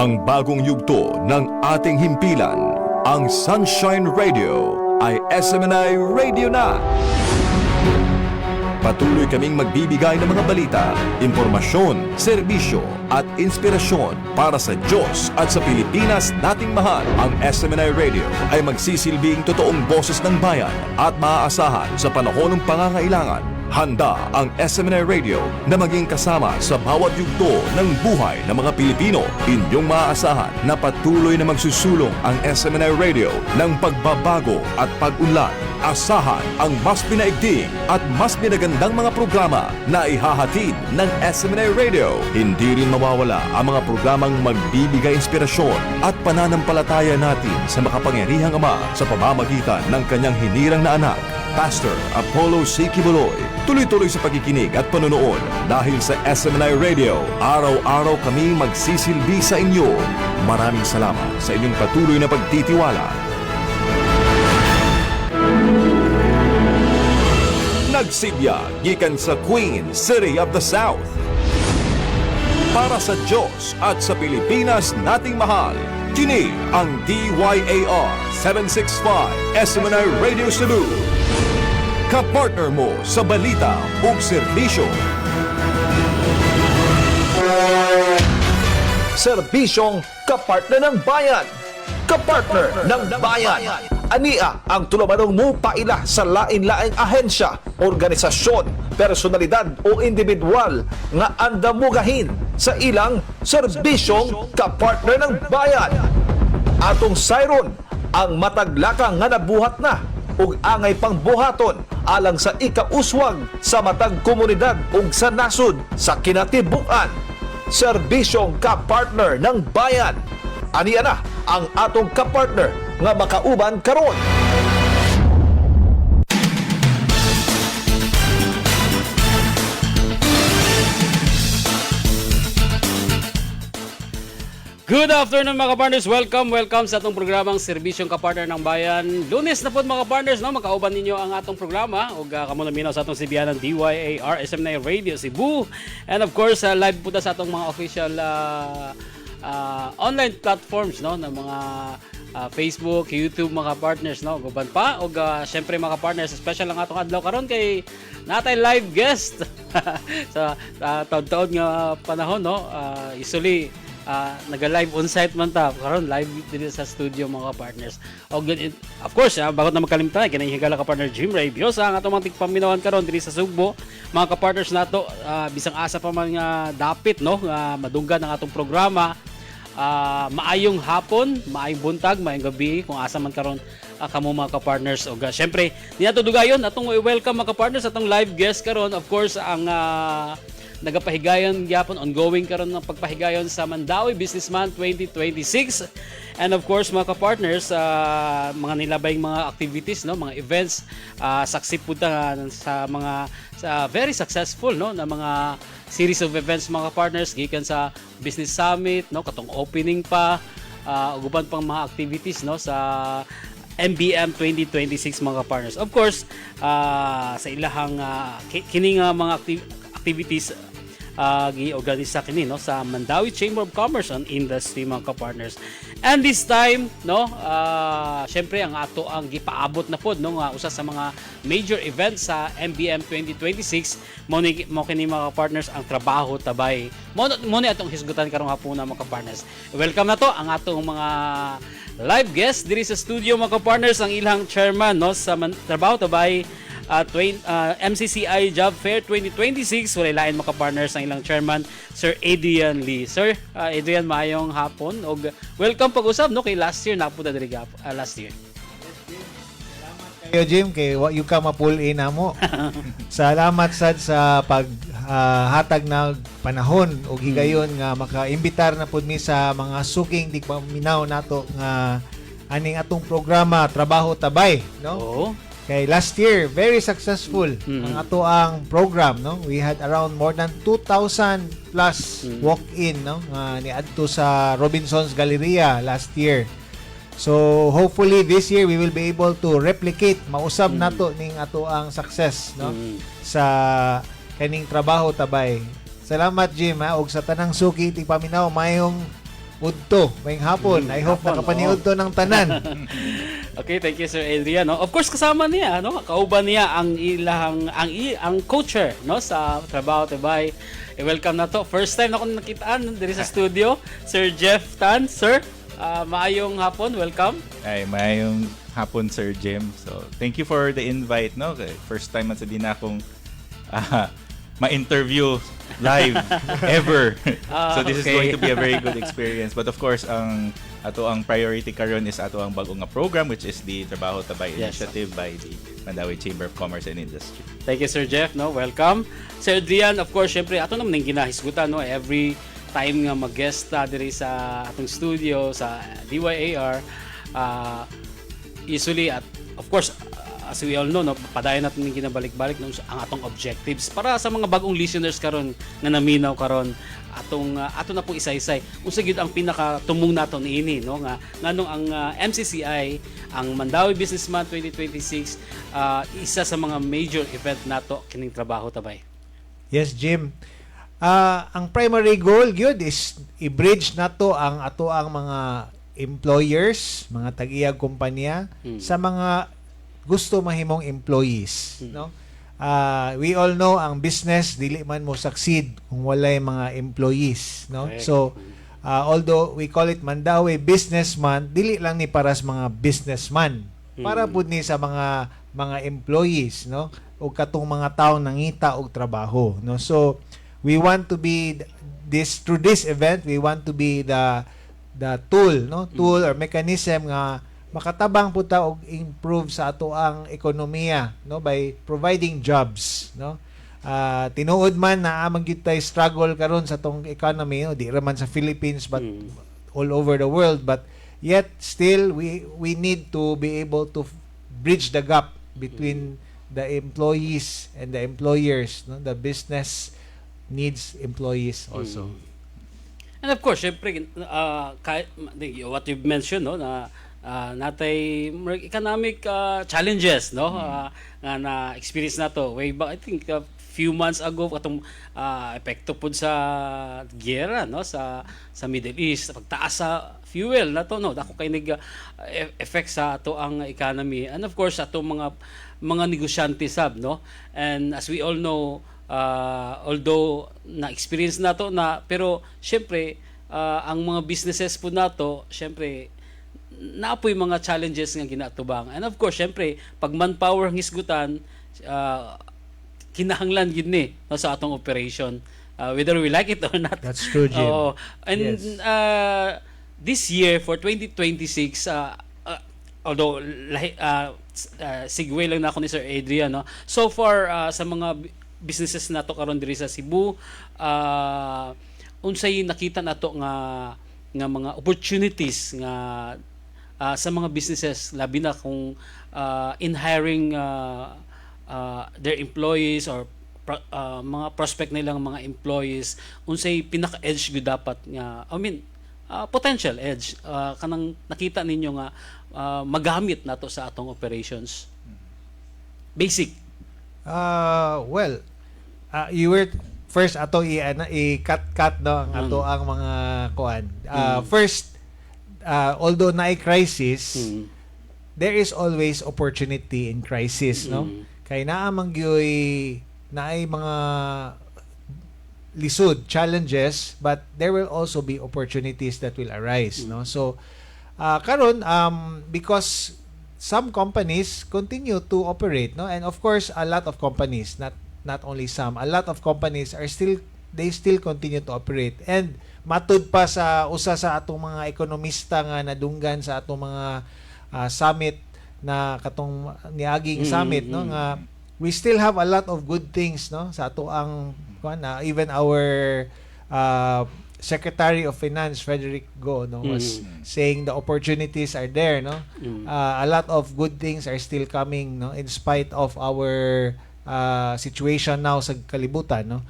Ang bagong yugto ng ating himpilan, ang Sunshine Radio ay SMNI Radio na. Patuloy kaming magbibigay ng mga balita, impormasyon, serbisyo at inspirasyon para sa Diyos at sa Pilipinas nating mahal. Ang SMNI Radio ay magsisilbing totoong boses ng bayan at maaasahan sa panahon ng pangangailangan. Handa ang SMNI Radio na maging kasama sa bawat yugto ng buhay ng mga Pilipino. Inyong maaasahan na patuloy na magsusulong ang SMNI Radio ng pagbabago at pag-unlad. Asahan ang mas pinaigting at mas pinagandang mga programa na ihahatid ng SMNI Radio. Hindi rin mawawala ang mga programang magbibigay inspirasyon at pananampalataya natin sa makapangyarihang Ama sa pamamagitan ng kanyang hinirang na anak, Pastor Apollo C. Quiboloy. Tuloy-tuloy sa pagkikinig at panonood dahil sa SMNI Radio, araw-araw kami magsisilbi sa inyo. Maraming salamat sa inyong patuloy na pagtitiwala. Nagsibya gikan sa Queen City of the South. Para sa Diyos at sa Pilipinas nating mahal, kini ang DYAR 765 SMNI Radio Cebu. Kapartner mo sa balita ug serbisyo. Serbisyong kapartner ng bayan. Kapartner ng bayan. Ania ang tulumanong mo paila sa lain-laing ahensya, organisasyon, personalidad o individual nga andamugahin sa ilang serbisyong kapartner ng bayan. Atong sayron ang mataglakang nga nabuhat na ug angay pang buhaton alang sa ikauswag sa matag komunidad ug sa nasod sa kinatibuk-an. Serbisyong kapartner ng bayan. Aniya na ang atong kapartner nga makauban karon. Good afternoon, mga partners. Welcome, welcome sa atong programang Serbisyong Kapartner ng Bayan. Lunes na po, mga partners, no? Makauban ninyo ang atong programa ug kamo na minaw sa atong sibiyanan DYAR SM9 Radio Cebu. And of course, live po ta sa atong mga official online platforms, no, ng mga Facebook, YouTube, mga partners, no. Guban pa ug syempre, mga partners, special ang atong adlaw karon kay natay live guest sa taud-taud nga panahon, no. Usually naga-live on-site man ta, karon live diri sa studio, mga partners. Og of course, bago na makalimtan, kini higala ka partner Jim Ray Biosa ang atong mga tigpaminawan karon diri sa Sugbo. Mga ka-partners nato, bisang asa pa man nga dapit, no, nga madunggan ang atong programa. Maayong hapon, maayong buntag, maayong gabi kung asa man karon kamo, mga ka-partners. Og syempre, di nato dugayon, atong i-welcome, mga ka-partners, atong live guest karon. Of course, ang nagapahigayon gyapon, ongoing karon ng pagpahigayon sa Mandaue Businessman 2026 and of course, mga ka-partners, mga nilabayng mga activities, no, mga events, saksi pud ta sa mga sa very successful, no, na mga series of events, mga partners, gikan sa business summit, no, katong opening pa, ug uban pang mga activities, no, sa MBM 2026, mga partners. Of course, sa ilahang kini nga mga activities, gi-organisa kini, no, sa Mandaue Chamber of Commerce and Industry, mga ka-partners. And this time, no, syempre ang ato ang gipaabot na pod, no, nga usa sa mga major events sa MBM 2026 mo kini, mga partners, ang Trabaho Tabay. Mo ni atong hisgutan karong hapuna, mga ka-partners. Welcome na to ang atong mga live guest diri sa studio, mga ka-partners, ang ilang chairman, no, sa Trabaho Tabay MCCI Job Fair 2026. Walay lain, mga partners, ang ilang chairman, Sir Adrian Lee. Sir Adrian, maayong hapon og welcome pag-usab, no, kay last year napunta diri last year. Kayo, Jim, kay wa you ka ma-pull in amo. Salamat sad sa pag hatag na panahon og higayon nga makaimbitar na pud mi sa mga suking tigpaminaw nato nga aning atong programa Trabaho Tabay, no? Oo. Kay last year very successful ang ato ang program, no? We had around more than 2,000 plus walk-in, no, nga niadto sa Robinson's Galleria last year. So hopefully this year we will be able to replicate, mausab nato ning ato ang success, no, sa kaning Trabaho Tabay. Salamat, Jim, ha, ug sa tanang suki tigpaminaw, mayong Udto, maayong hapon. I hope Hapon, nakapaniudto ng tanan. Okay, thank you, Sir Adrian, no? Of course, kasama niya, no? Kauban niya ang ilahang ang co-chair, no, sa Trabaho Tabay. I-welcome na to. First time na akong nakitaan diri sa studio, Sir Jeff Tan. Sir, maayong hapon. Welcome. Ay, maayong hapon, Sir Jim. So, thank you for the invite, no? Kay first time man sa din akong ma-interview live ever. So this is going to be a very good experience. But of course, ang ato ang priority karon is ato ang bag-o nga program, which is the Trabaho Tabay initiative by the Mandaue Chamber of Commerce and Industry. Thank you, Sir Jeff, no? Welcome. Sir Adrian, of course, syempre ato naman yung ginahisgutan, no, every time nga mag-guest ta diri sa atong studio sa DYAR, usually at of course, as we all know, no, padayon natin yung ginabalik-balik, no, ang atong objectives. Para sa mga bagong listeners karon nga naminaw karon, atong ato na pong isa-isay unsa gyud ang pinaka tumong nato niini, no, nga nganong ang MCCI, ang Mandaue Business Month 2026, isa sa mga major event nato kining Trabaho Tabay. Yes, Jim. Ang primary goal gyud is i-bridge nato ang ato ang mga employers, mga tag-iyag kumpanya sa mga gusto mahimong employees, no? We all know ang business dili man mo succeed kung walay mga employees, no? Correct. So, although we call it Mandaue Business Month, dili lang ni para sa mga businessman. Para pud ni sa mga employees, no? O katong mga tawo nangita og trabaho, no? So, we want to be this through this event, we want to be the tool, no? Tool or mechanism nga makatabang pud ta og improve sa ato ang ekonomiya, no, by providing jobs, no? Tinuod man na amang gyud tay struggle karon sa atong economy, no? Di ra man sa Philippines but all over the world, but yet still we need to be able to bridge the gap between the employees and the employers, no? The business needs employees also. And of course, syempre, kahit, what you've mentioned, no, na natay murag economic challenges, no, nga na experience nato way back, I think a few months ago, katong epekto pud sa giyera, no, sa Middle East, pagtaas sa fuel nato, no, dako kay nag effect sa ato ang economy and of course ato mga negosyante sab, no? And as we all know, although na experience nato na, pero syempre ang mga businesses po nato, syempre naapoy mga challenges nga ginatubang. And of course, syempre pag manpower ang hisgutan, kinahanglan gid ni, no, sa atong operation, whether we like it or not. That's true, Jim. Oo. And this year for 2026, although lahi, segue lang na ako ni Sir Adrian, no, so far sa mga businesses nato karon diri sa Cebu, unsay nakita nato nga mga opportunities nga sa mga businesses, labi na kung in hiring their employees or mga prospect nilang mga employees, unsay pinaka edge gyud dapat nga, I mean, potential edge kanang nakita ninyo nga magamit nato sa atong operations basic? Well, you were first ato i ano, i-cut cut, no, ang ato ang mga kuan. First, although naay crisis, there is always opportunity in crisis, no? Kay naa man gyoy naay mga lisod, challenges, but there will also be opportunities that will arise, no? So, karon because some companies continue to operate, no? And of course, a lot of companies, not only some, a lot of companies are still they still continue to operate. And matud pa sa usa sa atong mga ekonomista nga nadunggan sa atong mga summit na katong niaging summit, no, nga we still have a lot of good things, no, sa ato ang kuan na even our Secretary of Finance Frederick Go, no, was saying the opportunities are there, no? A lot of good things are still coming, no, in spite of our situation now sa kalibutan, no?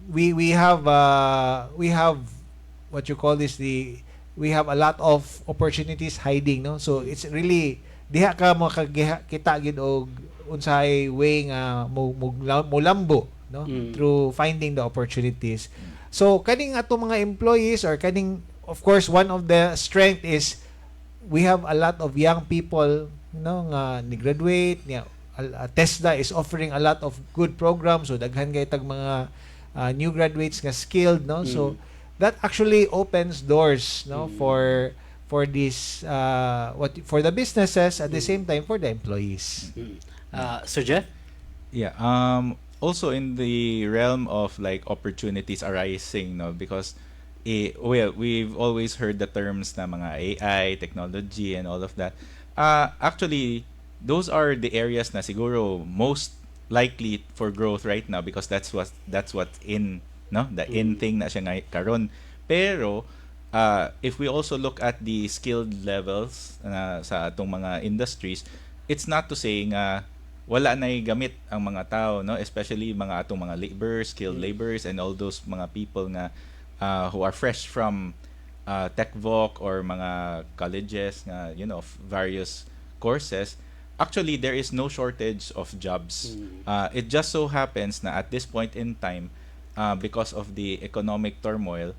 We have what you call this, the we have a lot of opportunities hiding, no? So it's really diha ka mo kita gid og unsay way nga mo mulambo, no, through finding the opportunities. So kaning ato mga employees or kaning Of course, one of the strength is we have a lot of young people nga ni-graduate niya. TESDA is offering a lot of good programs, so daghan kay tag mga new graduates nga skilled, no? So that actually opens doors, no, for this what for the businesses, at the same time for the employees. Sir Jeff? Yeah. Also in the realm of like opportunities arising, no, because well, we've always heard the terms na mga AI, technology, and all of that. Actually, those are the areas na siguro most likely for growth right now because that's what's in, no, the in thing na siya ngay karon. Pero if we also look at the skilled levels na sa atong mga industries, it's not to say nga wala na gamit ang mga tao, no, especially mga atong mga laborers, skilled laborers, and all those mga people nga who are fresh from TechVoc or mga colleges nga various courses. Actually, there is no shortage of jobs. It just so happens na at this point in time, because of the economic turmoil,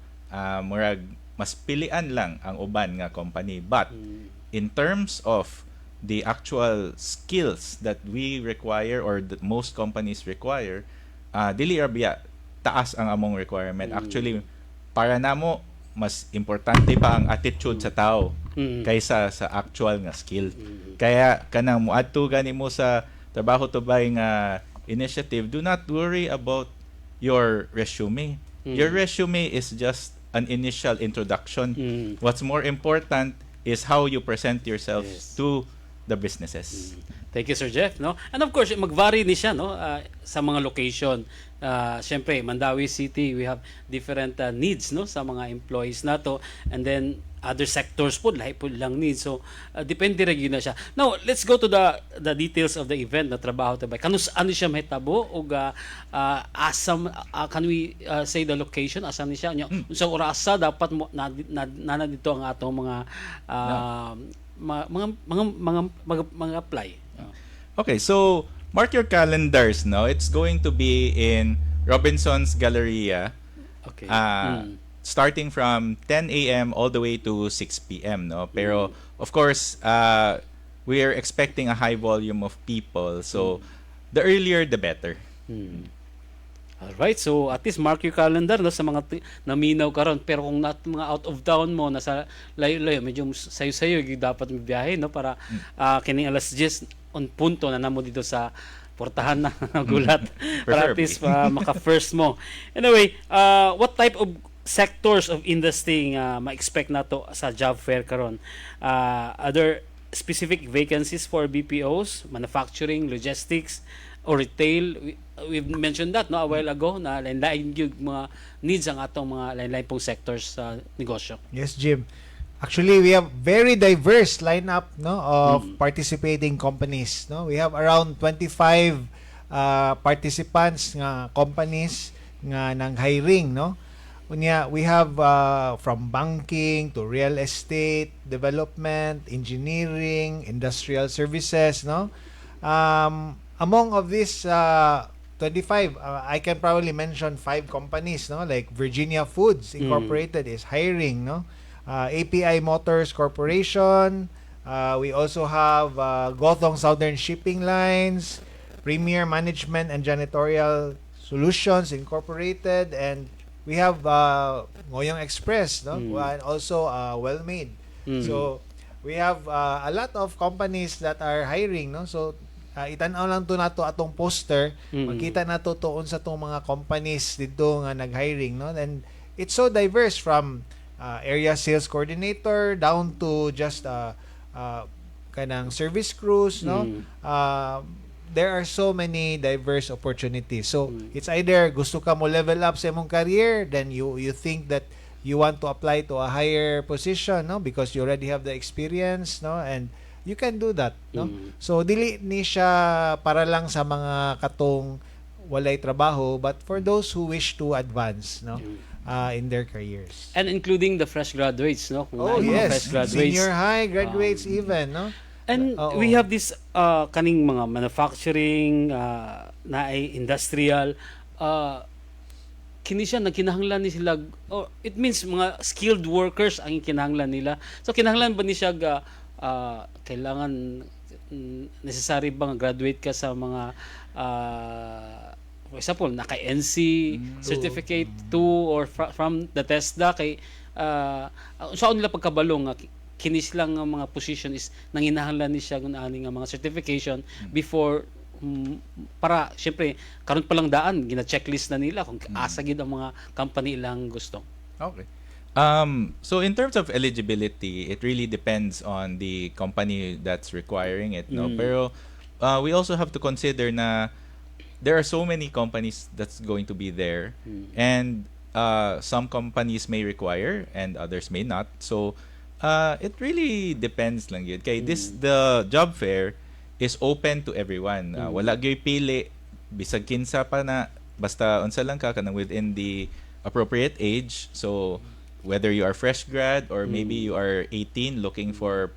murag mas pilian lang ang uban nga company. But in terms of the actual skills that we require or that most companies require, dili ra biya taas ang among requirement. Actually, para namo, mas importante pa ang attitude sa tao kaysa sa actual nga skill. Kaya kanang muadto gani mo sa Trabaho Tubay nga initiative, do not worry about your resume. Your resume is just an initial introduction. What's more important is how you present yourself to the businesses. Thank you, Sir Jeff, no? And of course, mag-vary ni siya, no, sa mga location. Siyempre, Mandaue City, we have different needs, no, sa mga employees nato, and then other sectors po, lahi po lang needs. So, depende ra gyud na siya. Now, let's go to the details of the event na Trabaho Tabay. Kanus ano siya mahitabo ug asam can we say the location, asa ni siya? Nya, unsang orasa dapat mo na dito ang atong mga apply? Okay, so mark your calendars now. It's going to be in Robinson's Galleria. Starting from 10 a.m. all the way to 6 p.m. No? Pero of course, we are expecting a high volume of people. So the earlier the better. Alright, so at least mark your calendar, no, sa mga naminaw karon. Pero kung mga out of town mo, nasa layo-layo, medyo sayo-sayo gyud dapat mibiyahe, no, para kining alas 10 on punto na namo dito sa portahan na gulat para at Preferably. Least maka-first mo. Anyway, what type of sectors of industry nga ma-expect nato sa job fair karon? Other specific vacancies for BPOs, manufacturing, logistics, or retail? We've mentioned that, no, a while ago na lain-lain yung mga needs ang atong mga lain-lain pong sectors sa negosyo. Yes, Jim. Actually, we have very diverse lineup, no, of participating companies, no? We have around 25 participants nga companies nga nang hiring, no? Unya, we have from banking to real estate, development, engineering, industrial services, no? Among of these 25, I can probably mention five companies, no? Like Virginia Foods Incorporated is hiring, no? API Motors Corporation. We also have Gothong Southern Shipping Lines, Premier Management and Janitorial Solutions Incorporated, and we have Ngoyong Express, no? And also Well Made. So we have a lot of companies that are hiring, no? So itan-aw lang to nato atong poster, makita nato tuon sa tong mga companies dito nga nag-hiring, no? And it's so diverse from area sales coordinator down to just kanang service crews, no? There are so many diverse opportunities. So it's either gusto ka mo level up sa imong career, then you think that you want to apply to a higher position, no? Because you already have the experience, no? And you can do that, no? So dili ni siya para lang sa mga katong walay trabaho, but for those who wish to advance, no, in their careers. And including the fresh graduates, no? Kung Oh, naay mga yes. fresh graduates. Senior high graduates even, no? And Oo. We have this kaning mga manufacturing, naay industrial, Kini siya nagkinahanglan ni sila, oh, it means mga skilled workers ang kinahanglan nila. So kinahanglan ba ni siya ga, kailangan necessary ba nga graduate ka sa mga for example, naka NC certificate 2 or from the TESDA kay saan nila pagkabalo nga kini silang nga mga position is nanginahanglan ni siya kung ani nga mga certification before para syempre karon pa lang daan gina-checklist na nila kung asa gid ang mga company ilang gusto? Okay. So in terms of eligibility, it really depends on the company that's requiring it, no? Pero we also have to consider na there are so many companies that's going to be there, and some companies may require and others may not. So it really depends lang yun. Kay this the job fair is open to everyone. Wala gyoy pili, bisag kinsa pa na, basta unsa lang ka, kanang within the appropriate age. So whether you are fresh grad or maybe you are 18 looking for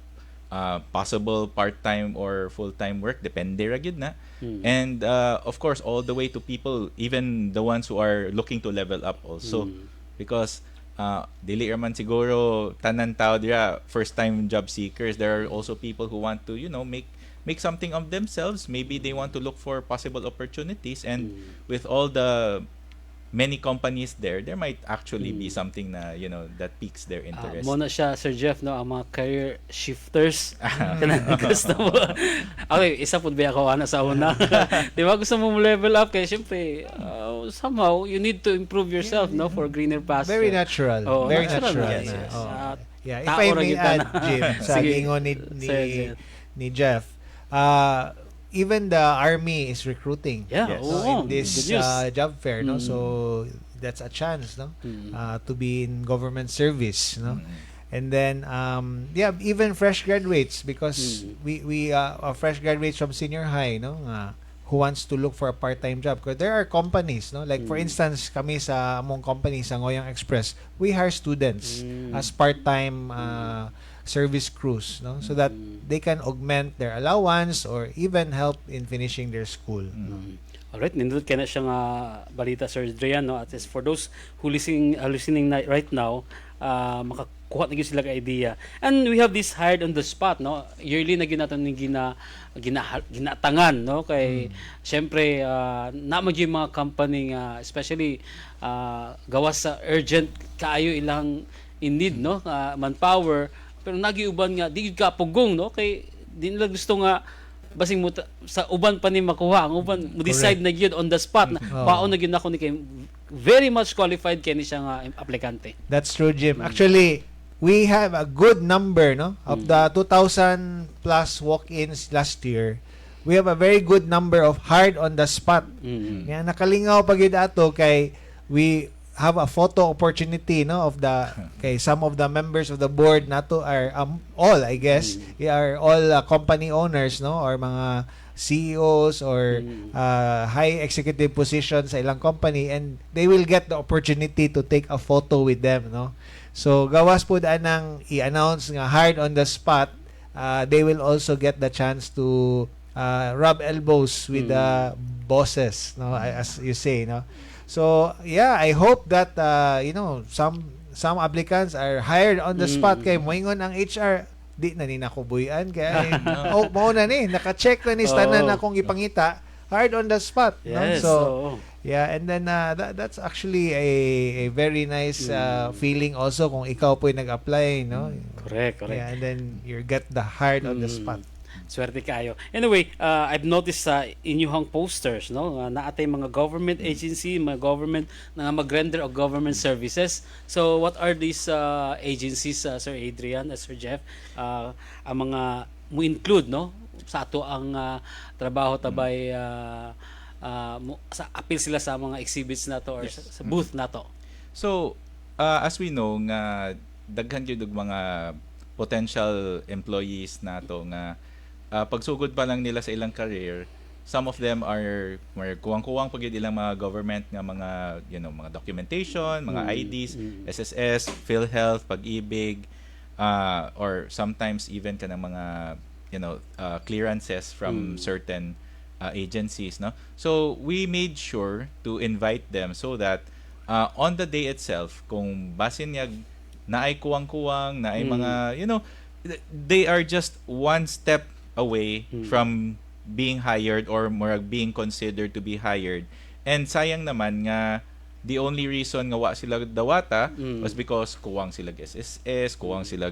possible part-time or full-time work, depende ra gyud na. And of course, all the way to people, even the ones who are looking to level up also, because dili ra man siguro tanan tao dira first time job seekers. There are also people who want to make something of themselves. Maybe they want to look for possible opportunities, and with all the many companies there, there might actually be something na that piques their interest. Mo na siya, Sir Jeff, no, ang mga career shifters. Kanang gusto mo. Okay, isa pud ba ako ana sa una. Di ba gusto mo mo level up kay syempre somehow you need to improve yourself, no, for greener pasture. Very natural. Oo, very natural natural. na. Yes. Oo. Yeah, if Tao I ra may gyud ta add, na. Jim, sa Sige. gingon ni Sir Jeff. ni Jeff, even the army is recruiting. Yeah, oo, in this good news. Job fair, no? So that's a chance, no? To be in government service, no? And then yeah, even fresh graduates, because we fresh graduates from senior high, no? Who wants to look for a part-time job, because there are companies, no, like for instance, kami sa among company sa Ngoyang Express, we hire students as part-time service crews, no, so that they can augment their allowance or even help in finishing their school. Alright, nindot kay na siya nga balita, Sir Adrian, no? At least for those who listening na, right now, makakuha na gyud sila ka idea. And we have this hired on the spot, no? Yearly na gyud nato ni gina, gina ginatangan, no? Kay syempre naa man gyud mga company nga especially gawas sa urgent kaayo ilang in need, no? Manpower, pero nagiuban nga di gyud ka pugong, no? Kay di nila gusto nga basing mo sa uban pa ni makuha ang uban mo decide na gyud on the spot na Oo. Paon na gyud nako ni kay very much qualified kay ni siya nga aplikante. That's true, Jim. Actually, we have a good number, no? Of the 2,000 plus walk-ins last year, we have a very good number of hired on the spot. Kaya nakalingaw pa gyud ato kay we have a photo opportunity, no, of the kay some of the members of the board nato are all, I guess, are all company owners, no, or mga CEOs or high executive positions sa ilang company, and they will get the opportunity to take a photo with them, no? So gawas po daan ng i-announce nga hired on the spot, they will also get the chance to rub elbows with the bosses, no, as you say, no? So yeah, I hope that some applicants are hired on the spot kay moingon ang HR, "Di na ni nako buy-an kay oh, mao na ni, naka-check na ni sa tanan akong ipangita, hired on the spot," no? So oo. Yeah, and then that's actually a very nice feeling also kung ikaw po'y nag-apply, no? Correct. Yeah, and then you get the hired on the spot. Swerte kayo. Anyway, I've noticed sa inyuhang posters, no, nga naatay mga government agency, mga government na mag-render og government services. So, what are these agencies, Sir Adrian, Sir Jeff, ang mga mo include, no, sa ato ang Trabaho Tabay mo, sa appeal sila sa mga exhibits nato or sa booth nato? So, as we know nga daghan gyud og mga potential employees nato nga pagsugod pa lang nila sa ilang career, some of them are more kuwang-kuwang pag ilang mga government nga mga mga documentation, mga IDs, SSS, PhilHealth, Pag-ibig, or sometimes even kanang mga clearances from certain agencies, no? So we made sure to invite them so that on the day itself, kung basin niya naay kuwang-kuwang, naay mga, they are just one step away from being hired or murag being considered to be hired. And sayang naman nga the only reason nga wa sila dawata was because kuwang sila SSS, kuwang sila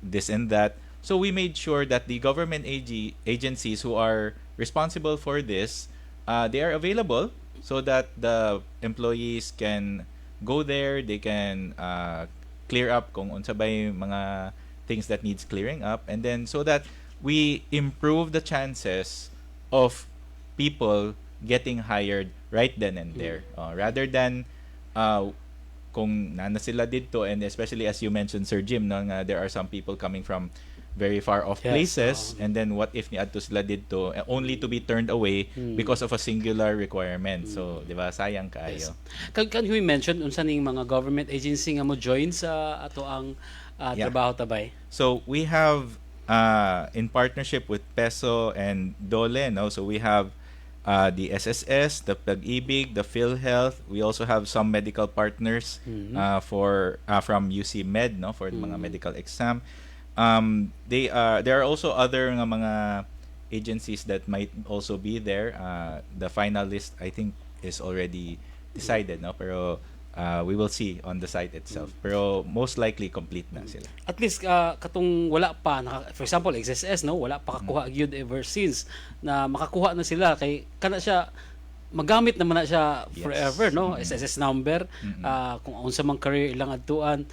this and that. So we made sure that the government AG agencies who are responsible for this, they are available so that the employees can go there, they can clear up kung unsa bay mga things that needs clearing up, and then so that we improve the chances of people getting hired right then and there, rather than kung nana sila didto. And especially as you mentioned, Sir Jim, no, nga there are some people coming from very far off places, and then what if niadto sila didto only to be turned away because of a singular requirement? So di ba, sayang kaayo. Can we mention unsa ning mga government agency nga mo join sa ato ang Trabaho Tabay? So we have in partnership with PESO and DOLE, no? So we have the SSS, the Pag-ibig, the PhilHealth. We also have some medical partners for from UC Med, no, for the mga medical exam. They are there are also other nga mga agencies that might also be there. The final list, I think, is already decided, no? Pero we will see on the site itself. Pero most likely complete na sila. At least katong wala pa naka, for example, SSS, no, wala pa kakuha gyud ever since, na makakuha na sila kay kana siya magamit naman na siya forever, no? SSS number, kung unsa man career ilang adtuan,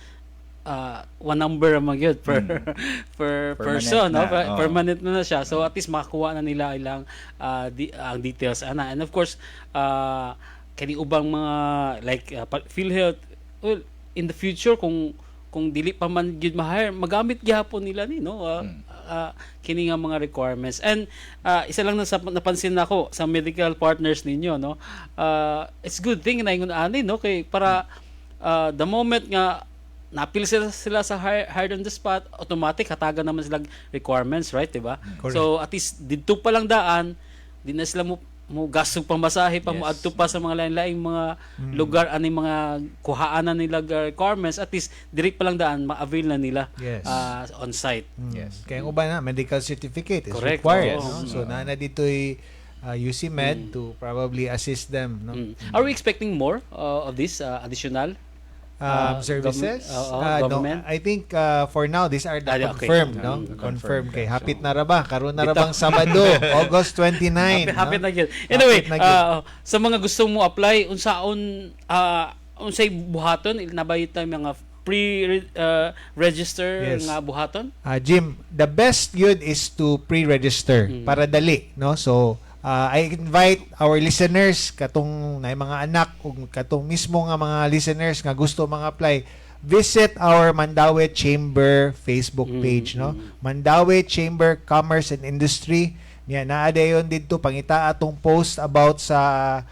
one number man gyud per per Permanent person, no? na, oo. Permanent na siya, so at least makakuha na nila ilang ang details ana. And of course, kani ubang mga like PhilHealth, well, in the future, kung dili pa man gyud ma-hire, magamit gyapon nila ni, no, kini nga mga requirements. And isa lang na sa, napansin nako sa medical partners ninyo, no, it's good thing na ingon ani, no, kay para the moment nga napil sila sa hired on the spot, automatic hatagan naman sila requirements, right, di ba? Correct. So at least didto pa lang daan, di na sila mo gastong pamasahe pa, mo adto pa sa mga lain-laing mga lugar ani mga kuhaan na nila requirements. At least diri pa lang daan, ma-avail na nila on site. Kaya ang uban na medical certificate is Correct. required, Oo. no? So naa na dito'y UC Med to probably assist them, no? Are we expecting more of this additional Services? Oo, No, government? I think for now these are the confirmed, no? Confirmed. Confirmed kay hapit na ra ba? Karon na ra Bitaw. bang Sabado, August 29, Happy, happy no? na gyud. Anyway, Hapit na gyud. Sa mga gusto mo apply, unsaon unsay buhaton nabay tayo mga pre register nga buhaton? Jim, the best yun is to pre-register para dali, no? So, I invite our listeners katong na mga anak ug katong mismo nga mga listeners nga gusto mga apply, visit our Mandaue Chamber Facebook page, no? Mandaue Chamber Commerce and Industry. Niya naa dayon didto, pangita atong post about sa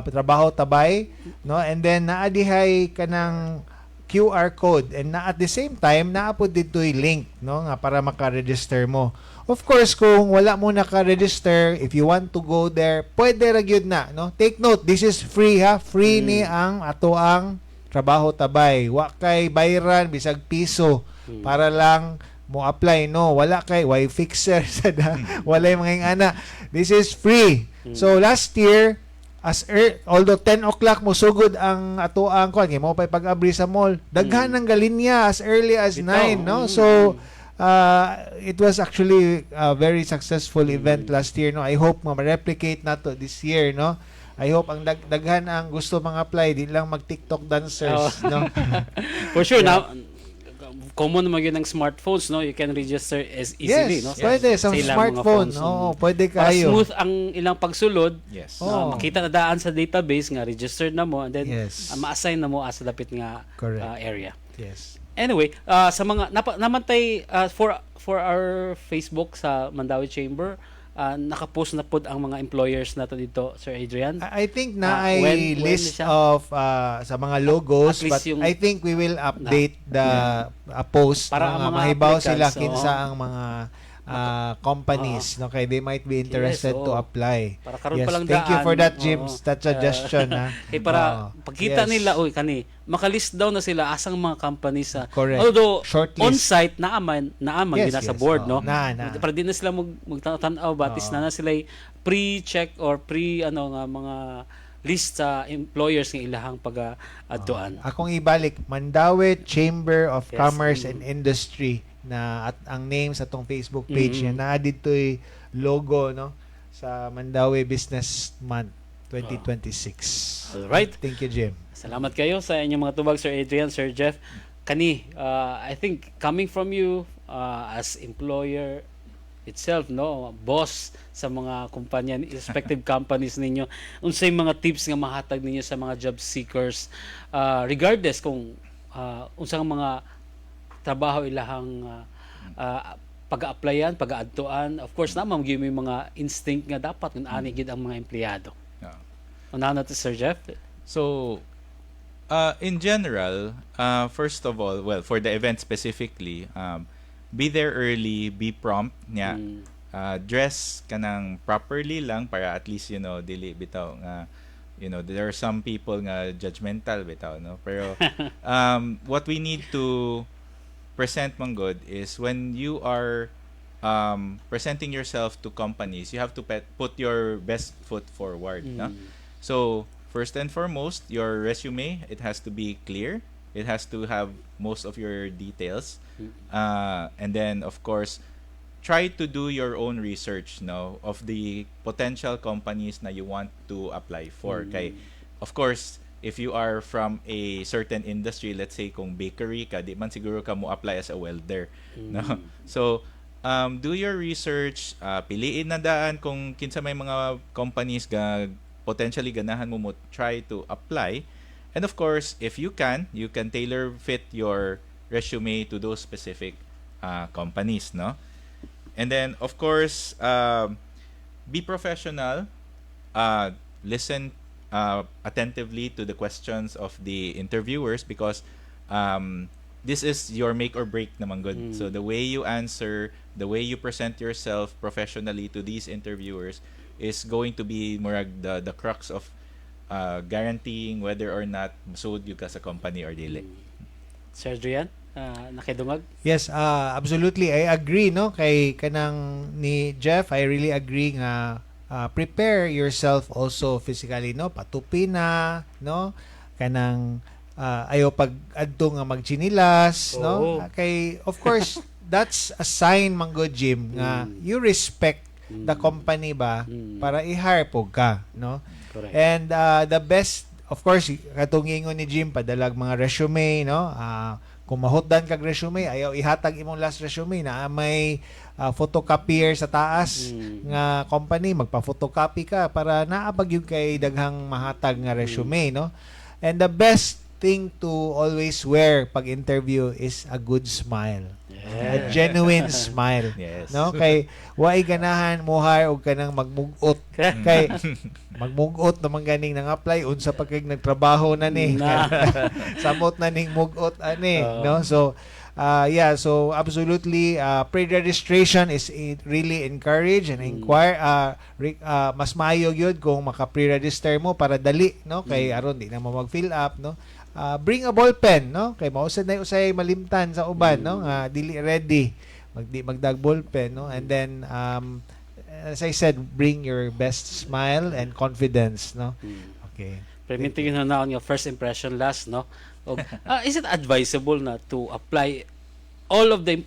Trabaho Tabay, no? And then naa dihay kanang QR code and na at the same time naa pod didto'y link, no, nga para maka-register mo. Of course, kung wala mo naka-register, if you want to go there, pwede ra gyud na, no? Take note, this is free ha. Free ni ang ato ang Trabaho Tabay. Wa kay bayran bisag piso para lang mo apply, no? Wala kay way fixer sa da, walay mga ingana. This is free. So last year, although 10 o'clock mo sugod ang ato ang kuan kay mo pay pag-abri sa mall, daghan ng galinya as early as Bitaw. 9, no? So it was actually a very successful event last year, no? I hope ma replicate nato this year, no? I hope ang daghan ang gusto mga apply, di lang mag TikTok dancers, no? For sure. Na common naman yun ng smartphones, no? You can register as easily, Yes, no? pwede sa ilang mga smartphone. phones. Oo, pwede Para kayo. smooth ang ilang pagsulod, Oo. makita na daan sa database nga registered na mo and then ma-assign na mo as dapit nga area. Anyway, sa mga namantay for our Facebook sa Mandaue Chamber, nakapost na pod ang mga employers nato dito, Sir Adrian. I think na ay When list siya? of sa mga logos, At least but I think we will update the post Para ang mga mga mahibaw sila applicants, kinsa oo. ang mga companies, no, kay they might be interested to oo. Apply. Para karon Yes, pa lang thank you for daan. that, Jim. Oo. That suggestion, ha. Kay para Oo. pagkita nila, uy, kani makalist down na sila asang mga companies sa Correct. although Shortlist. on-site naaman gina sa board, oo. no? Na, na. Para di na sila magtanaw ba, at least na sila pre-check or pre ano nga mga list sa employers nga ilahang pag-adtuan. Akong ibalik, Mandaue Chamber of Commerce and Industry na at ang name sa atong Facebook page niya. Naa dito'y logo, no, sa Mandaue Business Month 2026. Alright. Thank you, Jim. Salamat kayo sa inyong mga tubag, Sir Adrian, Sir Jeff. Kani, I think coming from you as employer itself, no, boss sa mga kumpanya, respective companies ninyo, unsay mga tips nga mahatag ninyo sa mga job seekers, regardless kung unsang mga trabaho ilahang pag-applyan, pag-aadtuan? Of course, naman gyud may mga instinct nga dapat kung ani gid ang mga empleyado. Unahan natin, Sir Jeff. So, in general, first of all, well, for the event specifically, be there early, be prompt, nya. Dress kanang properly lang para at least dili bitaw nga there are some people nga judgmental bitaw, no? Pero what we need to present man good is when you are presenting yourself to companies, you have to put your best foot forward, no? So, first and foremost, your resume, it has to be clear. It has to have most of your details. And then, of course, try to do your own research, no, of the potential companies na you want to apply for. Kay, of course, if you are from a certain industry, let's say kung bakery ka, di man siguro ka mo apply as a welder, no? So, do your research, piliin na daan kung kinsa may mga companies ga potentially ganahan mo try to apply. And of course, if you can, you can tailor fit your resume to those specific companies, no? And then, of course, be professional. Listen attentively to the questions of the interviewers because this is your make or break naman good. So the way you answer, the way you present yourself professionally to these interviewers is going to be murag the crux of guaranteeing whether or not masud gyud ka sa company or dili. Sir Adrian, nakidungag? Yes, absolutely. I agree, no, kay kanang ni Jeff, I really agree nga prepare yourself also physically, no? Patupi na, no? Kanang ayaw pag adto nga magchinilas, no? Kay of course, that's a sign man gud, Jim, nga you respect the company ba para i-hire po ka, no? Correct. And the best, of course, katong ingon ni Jim, padalag mga resume, no? Kung mahutdan kag resume, ayaw ihatag imong last resume na may photocopier sa taas nga company, magpa-photocopy ka para naa ba gyud kay daghang mahatag nga resume, no? And the best thing to always wear pag interview is a good smile. A genuine smile. No? Kay waay ganahan mo hire og kanang magmugot. Kay magmugot naman ganing nang apply unsa pa kay nagtrabaho na ni. Na. Samot na ning mugot ani, Oo. No? So yeah, so absolutely pre-registration is really encouraged and inquire mas maayo gyud kung maka pre-register mo para dali, no, kay aron di na mo mag-fill up, no? Bring a ball pen, no, kay mao sad na usay malimtan sa uban, no, nga dili ready, magdi magdag ball pen, no? And then as I said, bring your best smile and confidence, no? Okay. Pero mintingin na nga first impression last, no? Og, is it advisable na to apply all of the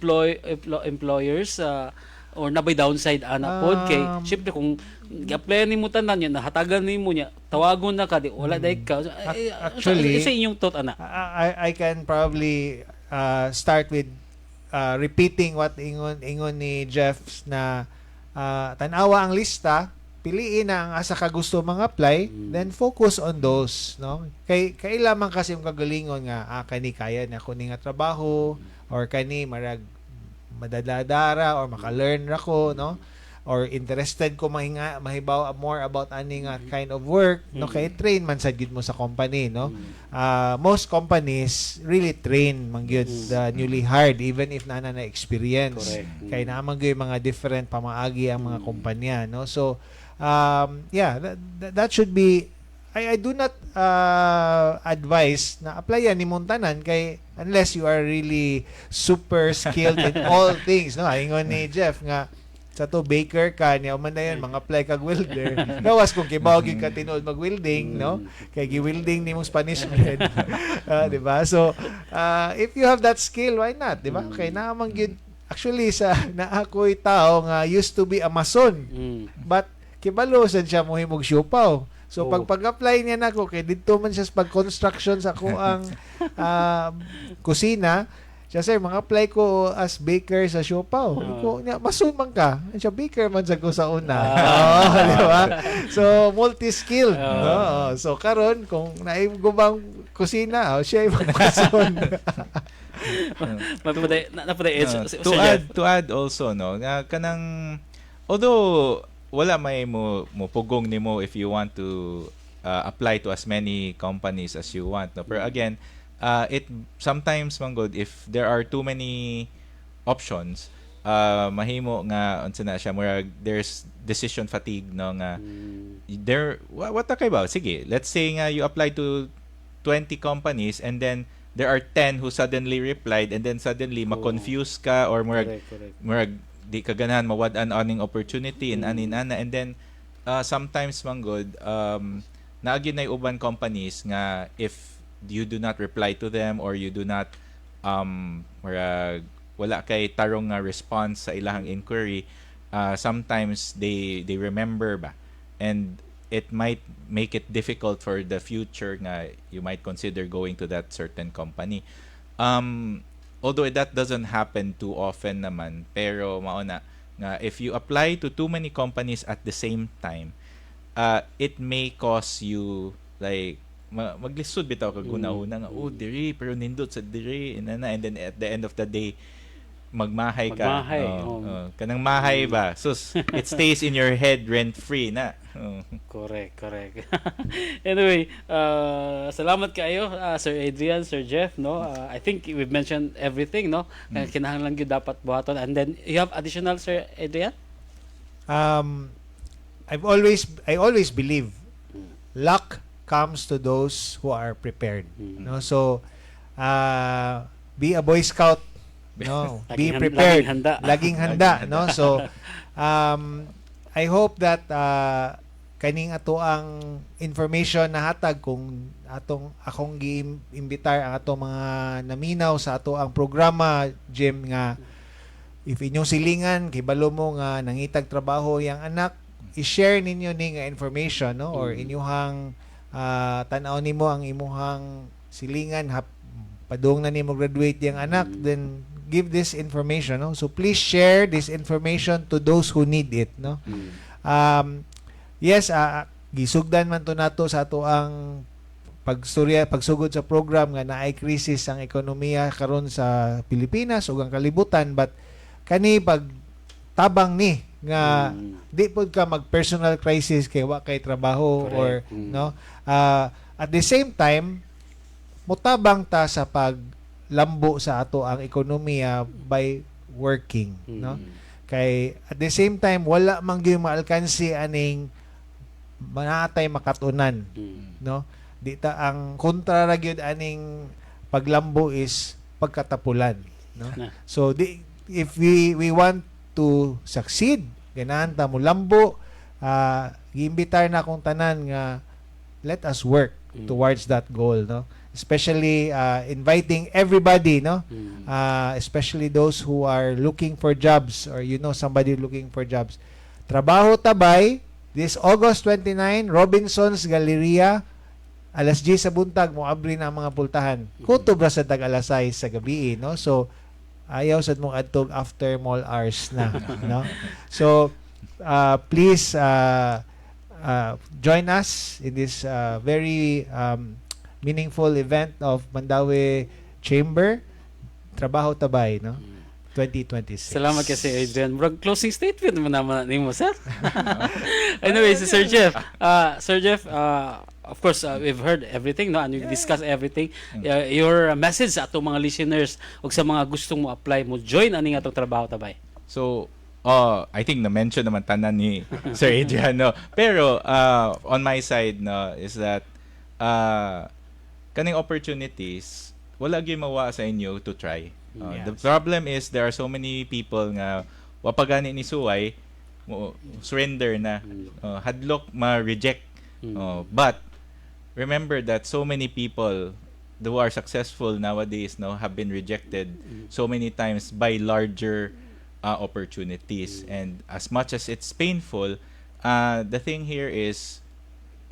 employers or nabay downside ana pod kay syempre kung gi-apply nimo tanan niya, nahatagan nimo niya, tawagon na ka, di wala dai ka? Eh, Actually, sa inyong thought ana? I can probably start with repeating what ingon ingon ni Jeff na tan-awa ang lista, piliin na ang asa ka gusto mga apply, then focus on those, no? Kay kaila man kasi yung kagalingon nga kani kaya na ko ni nga trabaho or kani marag madadadara or maka-learn ra ko, no? or interested ko mahinga mahibaw more about ani nga kind of work, no, kay train man sad gyud mo sa company, no? Most companies really train man gyud the newly hired even if naa na experience kay naa man gyud mga different pamaagi ang mga kumpanya, no? So yeah, that should be I do not advise na applyan nimong tanan kay unless you are really super skilled in all things, no? Ingon ni Jeff nga sa to baker ka niya man na yun, mga apply kag welder, gawas kung kibaw gyud ka tinuod mag-welding, no, kay gi-welding nimo Spanish bread. Ah, di ba? So if you have that skill, why not, di ba? Kay naa man gyud actually sa naa ko'y tao nga used to be a mason but kibalo sad siya mohimog siopao. So pag pag-apply niya nako kay didto man siya sa pag-construction sa akoang kusina, siya, "Sir, mga apply ko as baker sa siopao." Ko niya, "Mason man ka." Siya, "Baker man sa ko sa una." Oo, di ba? So multi-skilled. No? So karon kung naay gubang kusina, oh, siya yung mason. Mapaday napaday To Sir add Jeff. To add also, no, nga kanang although wala may mo pugong nimo if you want to apply to as many companies as you want, no, pero again, it sometimes man good if there are too many options, mahimo nga unsa na siya, murag there's decision fatigue, no, nga there what kay ba, sige, let's say nga you apply to 20 companies and then there are 10 who suddenly replied and then suddenly ma-confuse ka or murag Correct, correct. Murag di ka ganahan mawad-an aning opportunity and anin ana. And then sometimes man good, naagi na uban companies nga if you do not reply to them or you do not murag wala kay tarong nga response sa ilahang inquiry, sometimes they remember ba and it might make it difficult for the future nga you might consider going to that certain company, although that doesn't happen too often naman. Pero mao na nga if you apply to too many companies at the same time, it may cause you like maglisod bitaw kag huna-huna nga, "Oh, diri, pero nindot sa diri," inana, and then at the end of the day magmahay ka. Magmahay, Oh, oh. oh. Kanang mahay ba, sus, it stays in your head rent free na. Oh. Correct. Anyway, salamat kayo, Sir Adrian, Sir Jeff, no? I think we've mentioned everything, no? Kinahanglan gyud dapat buhaton. And then you have additional, Sir Adrian? I always believe luck comes to those who are prepared. No? So be a Boy Scout, no? Be prepared. Laging handa. Laging handa, no? So I hope that kaning ato ang information na hatag kung atong akong gi-imbitar ang atong mga naminaw sa ato ang programa, Jim, nga if inyong silingan kibalo mo nga nangitag trabaho yang anak, i-share ninyo ni nga information, no, or inyuhang tan-aw nimo ang imuhang silingan hap padung na nimo graduate yang anak, then give this information, no? So please share this information to those who need it, no? Yes, gisugdan man to nato sa ato ang pagstorya pagsugod sa program nga naay krisis ang ekonomiya karon sa Pilipinas ug ang kalibutan, but kani pag tabang ni nga di pod ka mag personal crisis kay wa kay trabaho or no, at the same time mutabang ta sa paglambo sa ato ang ekonomiya by working, no? Kay at the same time wala man gyud maalkansi aning manatay makatunan, no? Di ta ang kontra ra gyud aning paglambo is pagkatapulan, no? Na. So di if we want to succeed, ganahan ta mo lambo, giimbitar na akong tanan nga let us work towards that goal, no? Especially inviting everybody, no, especially those who are looking for jobs or you know somebody looking for jobs. Trabaho Tabay this August 29, Robinson's Galleria, alas 10 sa buntag mo abri na ang mga pultahan. Kutob ra sa tag alas 6 sa gabi, no? So ayaw sad mong adtog after mall hours na, no? So please join us in this very meaningful event of Mandaue Chamber, Trabaho Tabay, no? 2026. Salamat kasi, Adrian. Murag closing statement mo naman nimo, sir. Anyway, si Sir Jeff. Sir Jeff, of course, we've heard everything, no? And we've discussed everything. Your message sa atong mga listeners ug sa mga gustong mo apply mo join ani atong Trabaho Ta Bai. So, I think na-mention naman tanan ni Sir Adrian, no? Pero, on my side, no, is that, kaning opportunities, wala gyud mawa sa inyo to try. The problem is, there are so many people nga, wa pa gani ni suway, mo surrender na. Hadlok ma-reject. But, remember that so many people who are successful nowadays, no, have been rejected so many times by larger opportunities, and as much as it's painful, the thing here is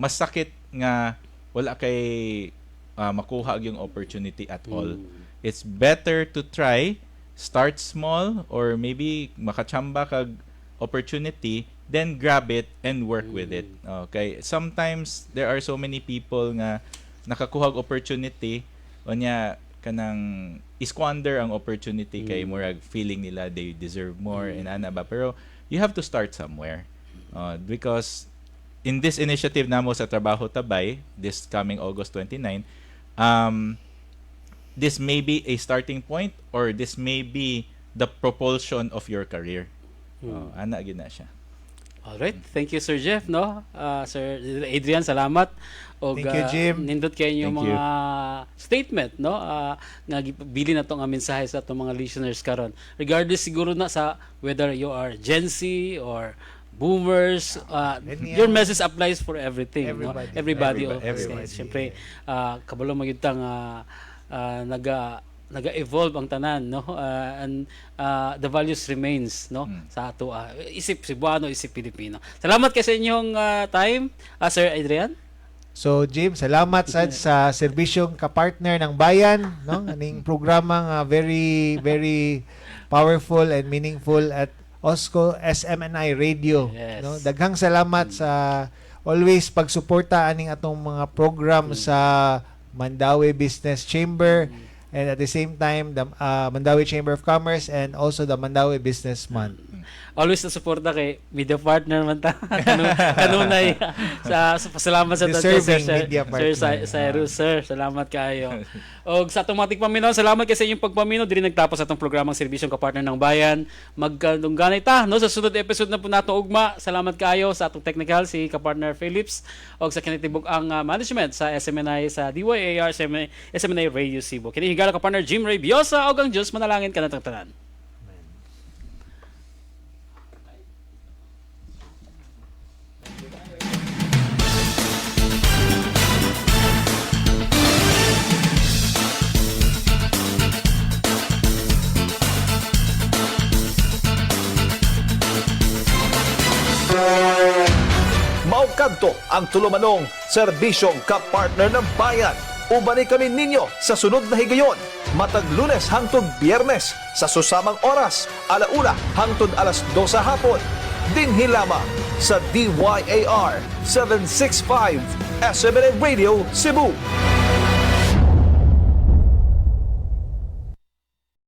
mas sakit nga wala kay makuha yung opportunity at all. It's better to try, start small, or maybe makachamba kag opportunity, then grab it and work with it. Okay, sometimes there are so many people nga nakakuha og opportunity, unya kanang squander ang opportunity kay murag feeling nila they deserve more and ana ba. Pero you have to start somewhere, because in this initiative namo sa Trabaho Ta Bai this coming August 29, this may be a starting point or this may be the propulsion of your career. Ana gyud na siya. Alright, thank you, Sir Jeff, no? Sir Adrian, salamat. Og, Thank you, Jim. Nindot kay inyong Thank you. mga statement, no? Nga gibili na tong mensahe sa atong mga listeners karon. Regardless siguro na sa whether you are Gen Z or boomers, Millennials. your message applies for everything, no? Everybody. Everybody. Oh, Everybody. kasi siyempre, kabalo man gyud tang naga evolve ang tanan, no? And the values remains, no, sa ato, isip Cebuano, isip Pilipino. Salamat kay sa inyong time, Sir Adrian. So Jim, salamat sad sa serbisyong kapartner ng bayan, no? Aning programa nga very very powerful and meaningful at Osco SMNI Radio, no? Daghang salamat sa always pagsuporta aning atong mga program sa Mandaue Business Chamber and at the same time the Mandaue Chamber of Commerce and also the Mandaue Business Month. Always na suporta kay media partner man ta kanunay sa pasalamat sa tanan, sir, Deserving sir, media Sir partner. Cyrus, sir, salamat kaayo. Og sa atong mga tigpaminaw, salamat kay sa inyong pagpaminaw. Diri nagtapos atong programang Serbisyong Kapartner ng Bayan. Magkadungganay ta, no, sa sunod episode na po nato ugma. Salamat kaayo sa atong technical si kapartner Phillips og sa kinatibuk ang management sa SMNI, sa DYAR SMNI, SMNI Radio Cebu. Kini higala kapartner Jim Ray Biosa og ang Dios manalangin kanatong tanan. Mao kadto ang tulumanong serbisyong kapartner ng bayan. Ubani kami ninyo sa sunod na higayon. Matag Lunes hangtod Biyernes sa susamang oras, 1:00 hangtod 2:00 sa hapon. Dinhi lamang sa DYAR 765 SMNI Radio Cebu.